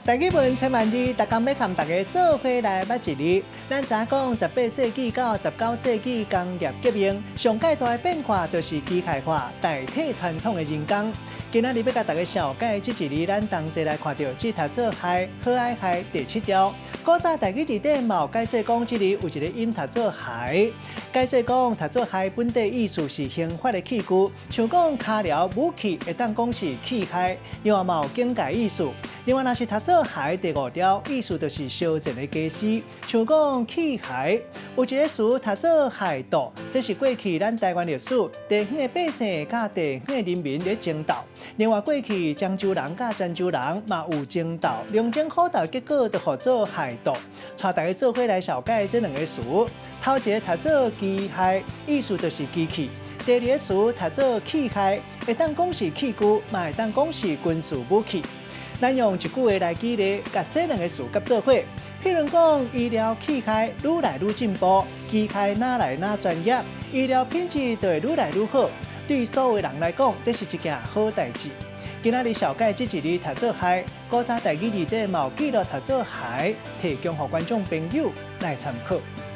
台語文千萬字，逐工欲佮大家做伙來捌一字。咱知影講，18世紀到19世紀工業革命，上蓋大的變化就是機械化代替傳統的人工。今仔日欲共大家紹介這一字，咱同齊來看著這讀做害，好愛害第七條。古早台語字典嘛有解說講，這字有一个音讀做害，解說講讀做害本底意思是刑法的器具，像講跤鐐武器會當講是器械，另外嘛有警戒意思。另外若是讀做骸第五條，意思就是燒煎的家私，像講氣骸。有一个詞讀做械鬥，這是過去咱台灣歷史地方的百姓佮地方的人民咧爭鬥。另外過去漳州人佮泉州人嘛有爭鬥，龍爭虎鬥的結果就號做械鬥。帶大家做伙來紹介這兩个詞，頭一个讀做機械，意思就是機器；第二个詞讀做器械，會當講是器具，嘛會當講是軍事武器。咱用一句話來舉例，共這兩个詞結做伙。譬如講，醫療器械愈來愈進步，機械愈來愈專業，醫療品質就會愈來愈好。對所有人來講，這是一件好代誌。今仔日紹介這一字讀做害，古早台語字典嘛有記錄讀做骸，提供予觀眾朋友來參考。